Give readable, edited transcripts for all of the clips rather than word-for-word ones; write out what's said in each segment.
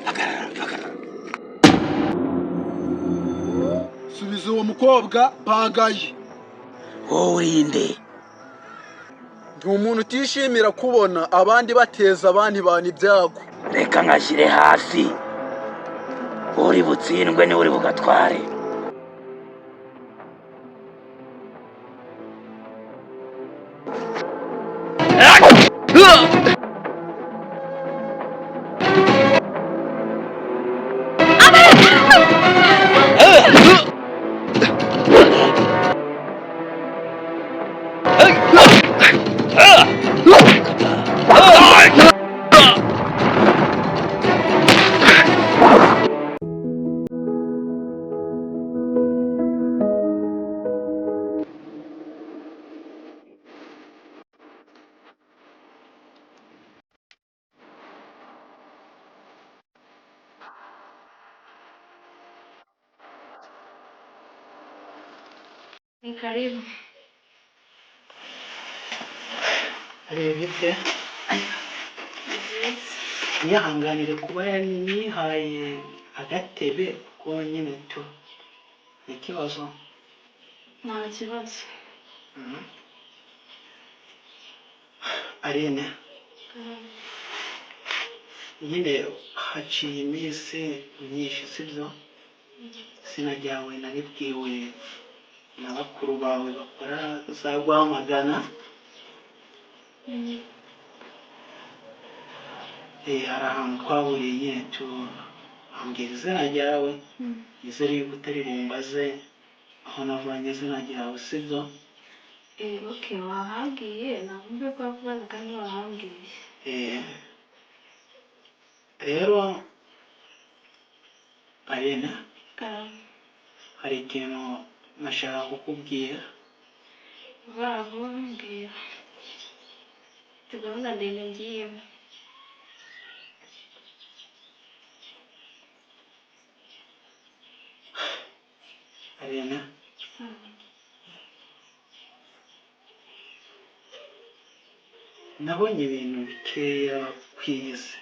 Hagarara, hagarara. Subiza uwo mukobwa bagaye. Wowe urinde? Ndi umuntu utishimira kubona abandi bateza abandi bantu ibyago. Reka nkashyire hasi. Uri butsindwe niwe uri bugatware. Ni karibu. Reba ibye. Ntiyihanganire kuba yanihaye agatebe kuko nyine tu ni ikibazo. Nta kibazo. Aline, nyine haciye iminsi myinshi, sibyo? Izina ryawe naribwiwe na bakuru bawe bakora za Rwamagana. Hari ahantu twahuriye nyine tu ambwira izina ryawe. Nizere yuko utari bumbaze aho navanye izina ryawe, sibyo? Okay, wahambwiye, ntabwo ko wavugaga kandi wahambwiye. Rero Aline, Karame. hari ikintu nashaka kukubwira. Vuba vuba mbwira. Mfite gahunda ndende ngiyemo. Aline, nabonye ibintu bikeya ku iyi si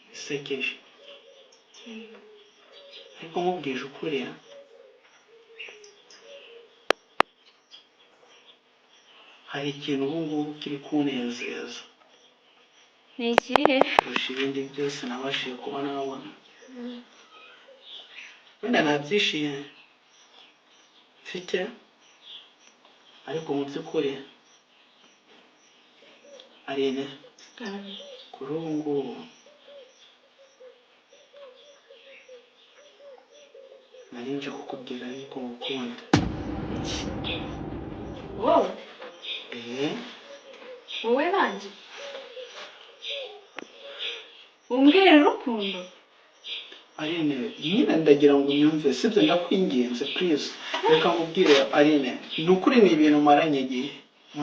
bisekeje, ariko nkubwije ukuri, hari ikintu ubu ngubu kiri kunezeza Ni ikihe? kurusha ibindi byose nabashije kuba nabona. Wenda nta byishimo mfite, ariko mu by'ukuri Aline, Karame. kuri ubu ngubu nari nje kukubwira yuko ngukunda. Wowe? Eh. Wowe nanjye? Umbwira urukundo? Aline, nyine ndagira ngo unyumve, sibyo? Ndakwinginze, please, reka nkubwire Aline. Ni ukuri, ni ibintu maranye igihe,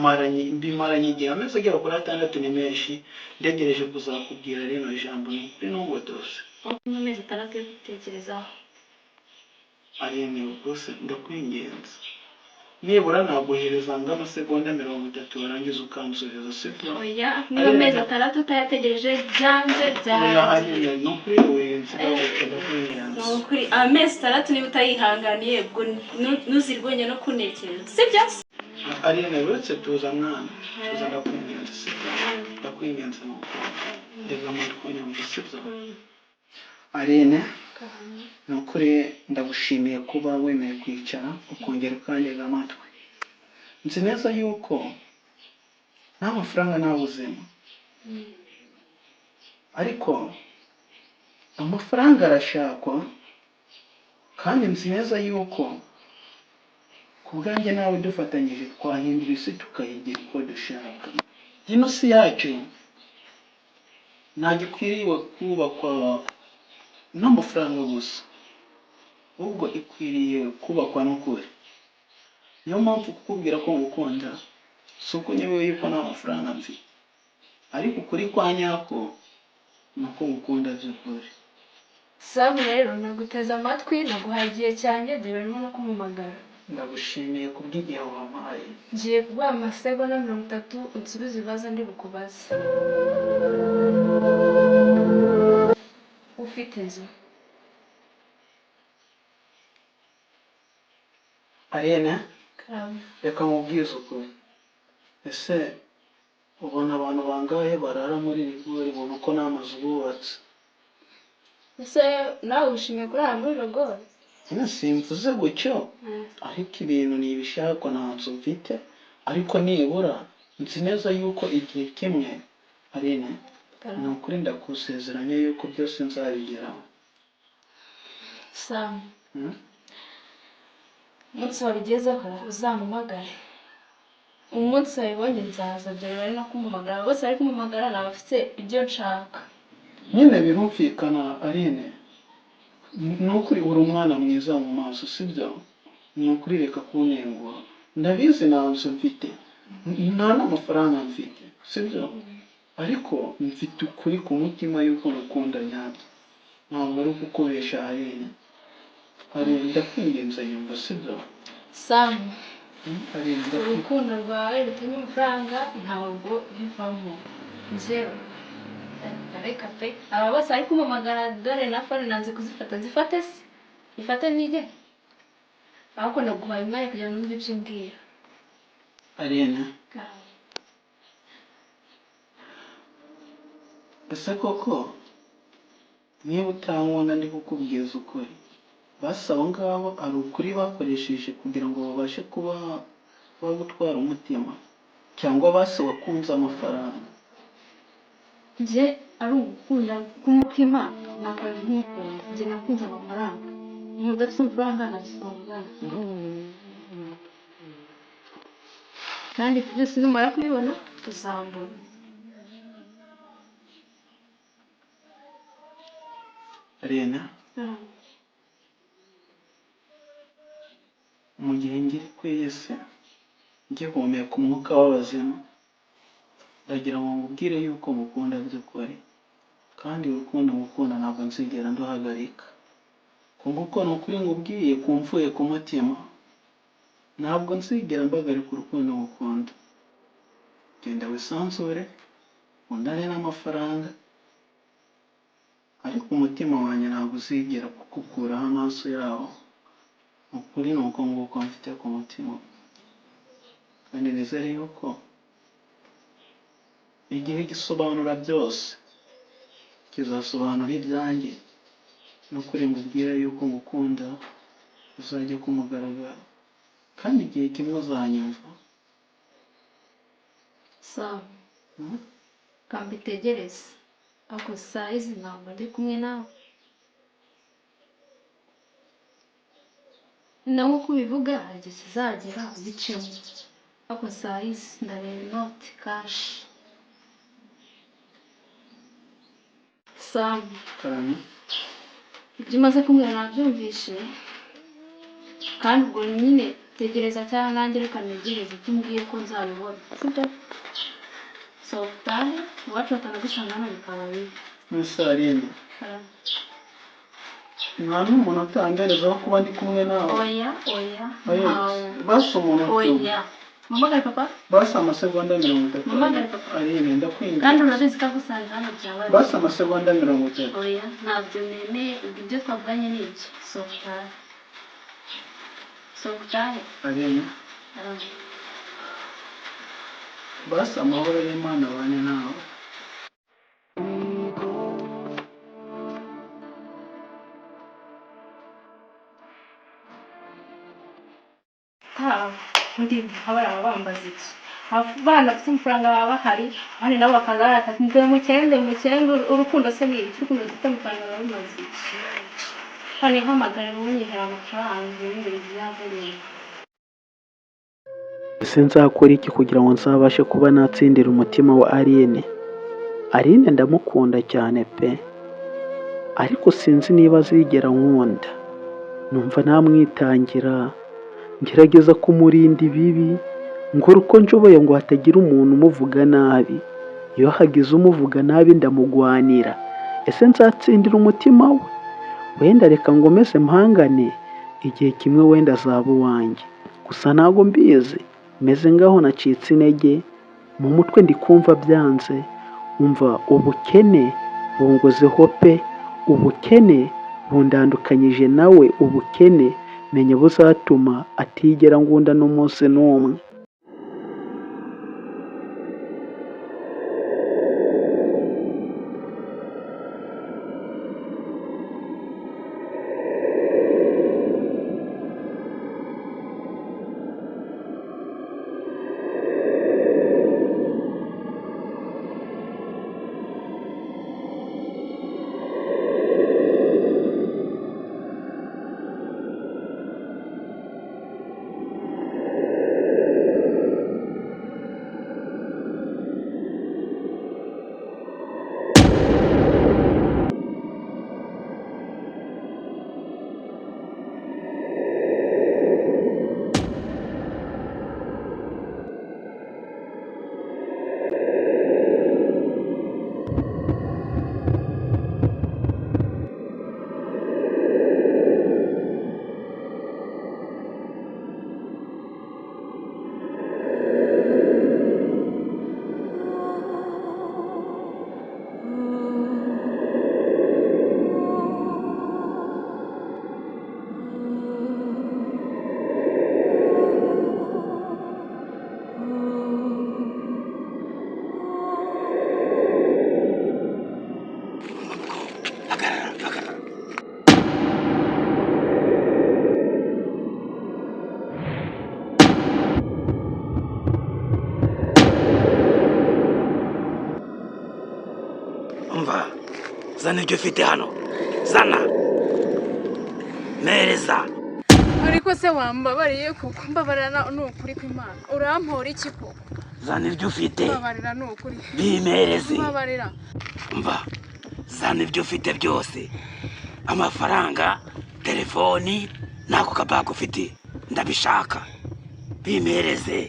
maranye bimaranye igihe, amezi agera kuri 6 ni menshi ndegereje kuzakubwira rino jambo. Ni ukuri ntungotose. Amezi 6 yo gutekerezaho. Aline, rwose ndakwinginze, nibura naguhereza nk'amasegonda 30, warangiza ukansubiza, sibyo? Oya, niba amezi 6 utayategereje, byanze Oya. byarangiye. Aline, ni ukuri wenze, ndakwinginze. Ni ukuri, amezi 6 niba utayihanganiye, ubwo ntuzirwonye no kuntekereza, sibyo? Aline, uretse tuza mwana, tuza, ndakwinginze, sibyo? Ndakwinginze, ni ukuri, ndega amatwi unyumva, sibyo? Aline, ni ukuri ndagushimiye kuba wemeye kwicara ukongera ukantega amatwi. Nzi neza yuko nta mafaranga nta buzima, ariko amafaranga arashakwa, kandi nzi neza yuko ku bwanjye nawe dufatanyije twahindura isi tukayigira uko dushaka. Ino si yacu ntabwo ikwiriye kubakwa n'amafaranga gusa, ahubwo ikwiriye kubakwa n'ukuri. Niyo mpamvu kukubwira ko ngukunda si uko nyobewe yuko nta mafaranga mfite, ariko ukuri kwa nyako ni uko ngukunda by'ukuri. Samu, rero naguteze amatwi, naguhaye igihe cyanjye, dore barimo no kumpamagara. Ndagushimiye kubw'igihe wampaye. Ngiye kuguha amasegonda 30 unsubize ibibazo ndi bukubaze. ufite inzu. Aline, Karame. reka nkubwize ukuri. Ese ubona abantu bangahe barara muri rigori, ubona uko nta mazu bubatse? Ese nawe wishimiye kurara muri rogori? Nyine simvuze gutyo, ariko ibintu ntibishakwa, nta nzu mfite, ariko nibura nzi neza yuko igihe kimwe, Aline, ni ukuri ndakusezeranya yuko byose nzabigeraho. Sam, Hmm? umunsi wabigezeho uzampamagare. Umunsi wabibonye nzaza, dore bari no kumpamagara, bose bari kumpamagara ni abafite ibyo nshaka. Nyine birumvikana Aline, ni ukuri uri umwana mwiza mu maso, sibyo? Ni ukuri reka kuntengura, ndabizi nta nzu mfite, nta n'amafaranga mfite, sibyo? Ariko mfite ukuri ku mutima yuko ngukunda nyabyo, ntabwo ari ukukubesha Aline. Aline, ndakwinginze nyumva, sibyo? Sam, Aline, ndakwinginze. Urukundo rwawe rutuma amafaranga ntabwo bivamo zero. Reka pe, aba bose bari kumpamagara, dore na phone nanze kuzifata. Nzifate se? Ifate nige? Ahubwo naguhaye umwanya kugira ngo numve ibyo umbwira. Aline, ese koko niba utankunda ndi kukubwiza ukuri, basi abo ngabo ari ukuri bakoresheje kugira ngo babashe kuba bagutwara umutima, cyangwa basi wakunze amafaranga? Njye ari ugukunda k'umutima ntabwo nkukunda. Njye nakunze amafaranga. Umuntu udafite amafaranga ntagisongana, kandi ibyo byose numara kubibona uzambona. Rena, mu gihe ngiri ku isi ngihumeka umwuka w'abazima, ndagira ngo nkubwire yuko ngukunda by'ukuri, kandi urukundo ngukunda ntabwo nzigera nduhagarika, kuko ni ukuri nkubwiye kumvuye ku mutima, ntabwo nzigera mbagarika urukundo ngukunda. Genda wisanzure, undane n'amafaranga, ariko umutima wanjye ntabwo uzigera kukukuraho amaso yawo. Ukuri ni uko nguko mfite ku mutima, kandi nizere yuko igihe gisobanura byose, kizasobanura ibyanjye. N'ukuri ngubwira yuko ngukunda uzajya ku mugaragaro, kandi igihe kimwe uzanyumva. Sawa. Hmm? Kambitegereze, ariko saa izi ntabwo ndi kumwe nawe. Na nk'uko ubivuga, hari igihe kizagera ubicemo, ariko saa izi ndareba inoti cash. Sawa. Karame. Ibyo umaze kumbwira nabyumvishe, kandi ubwo nyine tegereza, cyangwa nanjye reka ntegereze ibyo umbwiye ko nzabibona, sibyo? Sohoka utahe, iwacu batanagusanga hano bikaba bibi. Mbese Aline, nta n'umuntu utangarezaho kuba ndi kumwe nawe? Oya, oya. Oya, Ntawe. basi umuntu Oya, mpamagare papa. Basi amasegonda 30. Mpamagare papa. Aline, ndakwinginze. Kandi urabizi ko agusanze hano byabaye. Basi amasegonda 30. Oya, ntabyo nemeye. Ubwo ibyo twavuganye ni ibyo. Sohoka utahe, sohoka utahe. Aline, Arame. basi amahoro y'Imana abane nawe. Taha muri habara bambaza iki? Abana bafite amafaranga baba bahari, abandi nabo bakaza barata ndi umukene, ndi umukene. Urukundo se ni iki? Urukundo rufite amafaranga ruba rumaze iki? Hano ihamagare unyihera amafaranga, ibindi bizava nyuma. Ese nzakora iki kugira ngo nzabashe kuba natsindira umutima wa Aline? Aline ndamukunda cyane pe, ariko sinzi niba azigera ankunda. Numva namwitangira, ngerageza kumurinda ibibi, ngora uko nshoboye ngo hatagira umuntu umuvuga nabi. Iyo hagize umuvuga nabi ndamugwanira. Ese nzatsindira umutima we? Wenda reka ngomeze mpangane, igihe kimwe wenda azaba uwanjye. Gusa ntabwo mbizi, meze ngaho nacitse intege, mu mutwe ndi kumva byanze, umva ubukene bungozeho pe. Ubukene bundandukanyije nawe, ubukene menya buzatuma atigera ngunda n'umunsi n'umwe. Hagarara, hagarara. Umva, zana ibyo ufite hano, zana, mpereza. Ariko se wambabariye kuko? Mbabarira ni ukuri kw'Imana. Urampora iki koko? Zana ibyo ufite. Mbabarira ni ukuri. Bimereze. Mbabarira. Umva, zana ibyo ufite byose, amafaranga, telefoni n'ako kabaga ufite, ndabishaka, bimereze.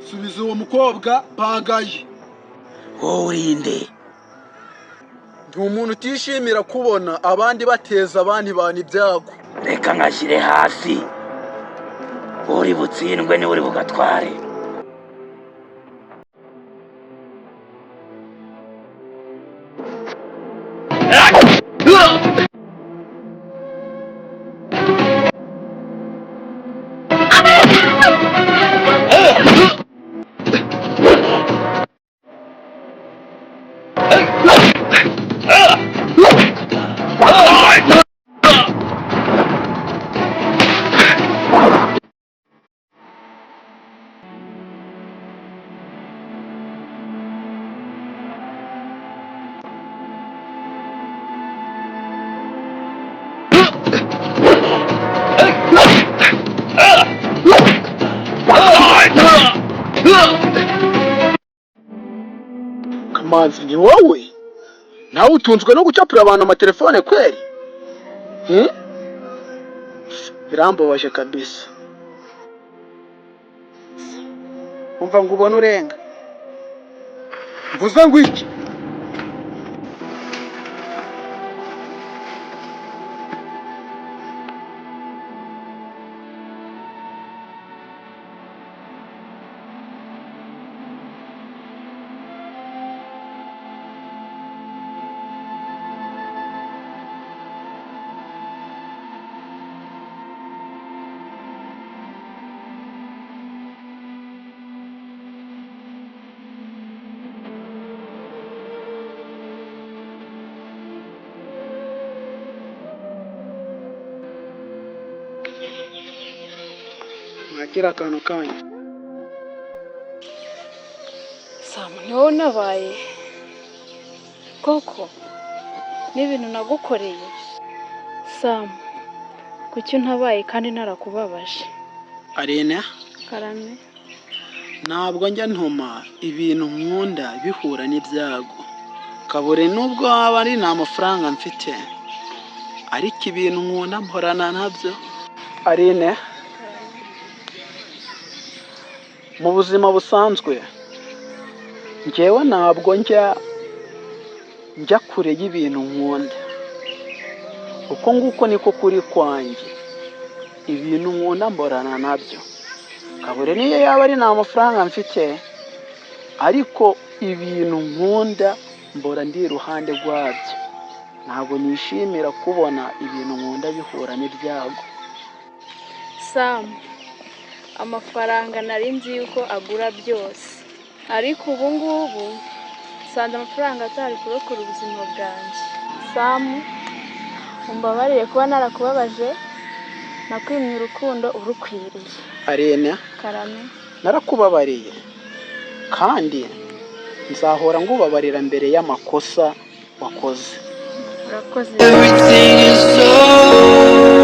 Subiza uwo mukobwa bagaye. Wowe urinde? Ndi umuntu utishimira kubona abandi bateza abandi bantu ibyago. Reka nkashyire hasi. Uri butsindwe niwe uri bugatware. Kamanzi, ni wowe nawe utunzwe no gucapura abantu amatelefone kweri? Hmm? Birambabaje kabisa. Umva ngo ubone urenga. Mvuze ngo iki? Mwakira akantu kanyu. Samu, ni wowe unabaye koko n'ibintu nagukoreye? Samu, kuki untabaye kandi narakubabaje? Arena, Karame. ntabwo njya ntuma ibintu nkunda bihura n'ibyago, kabure nubwo waba ari nta mafaranga mfite, ariko ibintu nkunda mporana nabyo. Arine, mu buzima busanzwe Njyewe ntabwo njya kure y'ibintu nkunda. Uko nguko niko kuri kwanjye. Ibintu nkunda mborana nabyo, kabure niyo yaba ari nta mafaranga mfite, ariko ibintu nkunda mbora ndi iruhande rwabyo. Ntabwo nishimira kubona ibintu nkunda bihura n'ibyago. Sam, amafaranga nari nzi yuko agura byose, ariko ubu ngubu nsanze amafaranga atari kurokora ubuzima bwanjye. Sam, umbabarire kuba narakubabaje, nakwimye urukundo urukwiriye. Arena. Karame. Narakubabariye kandi nzahora ngubabarira mbere y'amakosa wakoze. Urakoze. Everything is so